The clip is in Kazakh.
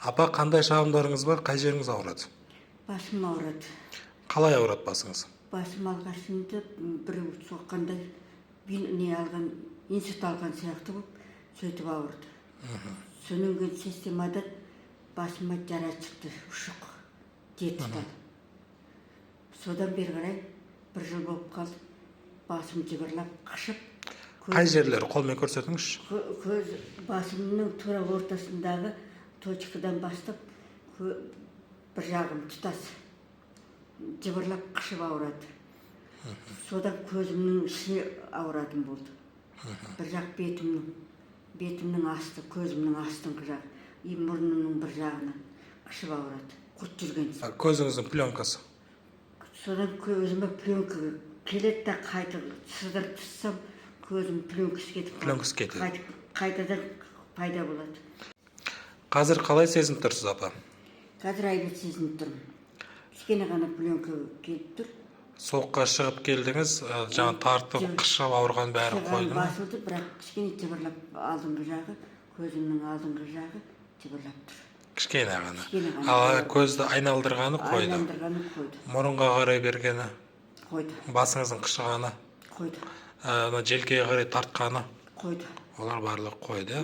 Апа, қандай шағымдарыңыз бар? Қай жеріңіз ауырады? Басым ауырады. Қалай ауырады басыңыз? Басым алғашында біреу соққандай, не алған, инсульт алған сияқты болып, сөйтіп ауырды. Содан кейін системада басыма жара шықты, ұшық 7 тал. Содан бері қарай бір жыл болып қалды, басым жыбырлап, қышып. Қай жерлері, қолмен көрсетіңізші. Көз басымның тура ортасындағы точкадан бастап бір жағым тұтас жыбырлап, қышып ауырады. Содан көзімнің іші ауыратын болды. Бір жақ бетімнің асты, көзімнің астыңғы жағы и мұрнымның бір жағынан қышып ауырады, құрт жүрген. Көзіңіздің пленкасы. Содан көзіме пленка келеді да, қайтып сыдырып тастасам, көзім пленкасы кетіп қалады. Пленкасы кетеді. Қайтып қайтадан пайда болады. Қазір қалай сезініп тұрсыз, апа? Қазір әйбат сезініп тұрмын, кішкене ғана пленка келіп тұр. Суыққа шығып келдіңіз, жаңа тартып, қышып ауырған бәрі Қышыған қойды ма? Басылды, бірақ кішкене жыбырлап, алдыңғы жағы, көзімнің алдыңғы жағы жыбырлап тұр. Кішкене ғана. Кішкене ғана. Ал көзді айналдырғаны қойды? Айналдырғаны қойды. Мұрынға қарай бергені? Қойды. Басыңыздың қышығаны? Қойды. Ана желкеге қарай тартқаны? Қойды. Олар барлығы қойды, иә?